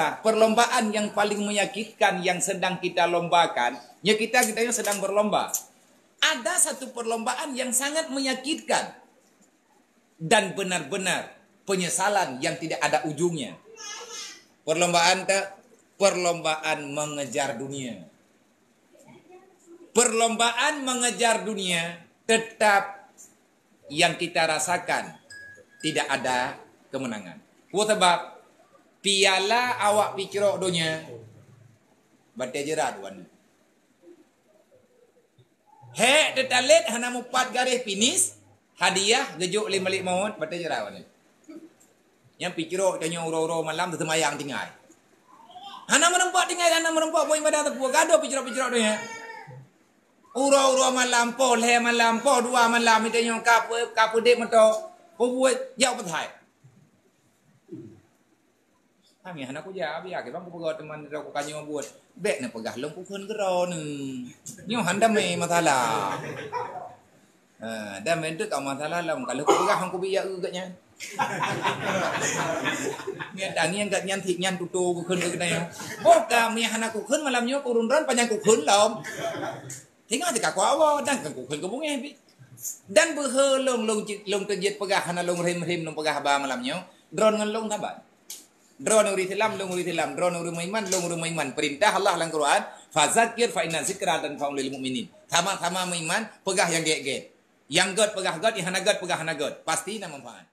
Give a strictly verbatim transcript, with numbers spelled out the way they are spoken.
Nah, perlombaan yang paling menyakitkan yang sedang kita lombakan, ya kita, kita yang sedang berlomba. Ada satu perlombaan yang sangat menyakitkan dan benar-benar penyesalan yang tidak ada ujungnya. Perlombaan te-, perlombaan mengejar dunia. Perlombaan mengejar dunia tetap yang kita rasakan tidak ada kemenangan. Peue sabab? Piala awak picrok donya batée jeurat wan. Hék teutalét hana mupat garéh finish, hadiah geujok lé Malik Maut batée jeurat wan. Nyang picrok tanyoe uroe-uroe malam teuseumayang tinggai. Hana meureumpok tinggai, hana meureumpok buet ibadah teupeu gado picrok-picrok donya. Uroe-uroe malam, poh lhée malam, poh dua malam, ita nyoe ka peu-, ka peudeh meuto, peubuet jak peuthai. Kami hana kuja, biar ke bang kupeugah teuma droe ku kanyong buet. Bék neupeugah lôn kukheun keudroe neuh. Nyoe han damé masalah. Ha, dan bentuk kau masalah lom kalau kupeugah hang kubiya eu geuh nyan. Nyan tangieng geuh nyan thik nyan tutoe kukheun geuh nyan. Boh kami hana kukheun malam nyoe kurun ron panyang kukheun lom. Tinggai teuka ku awak dan kan kukheun keu bungéh pi. Dan beuhe lôn, lôn cit-, lôn teujeuet peugah hana lôn rhem-rhem lôn peugah haba malam nyoe. Droe ngon lôn saban. Droe ngon ureuëng Islam, lôn ureuëng Islam, droe ngon ureuëng meuiman, lôn ureuëng meuiman. Perintah Allah lam Quran, "Fazakir fa inna zikra tanfa'ul lil mu'minin." Sama-sama meuiman, peugah nyang gét-gét. Nyang gét peugah gét, nyang hana gét peugah hana gét. Pasti na manfaat.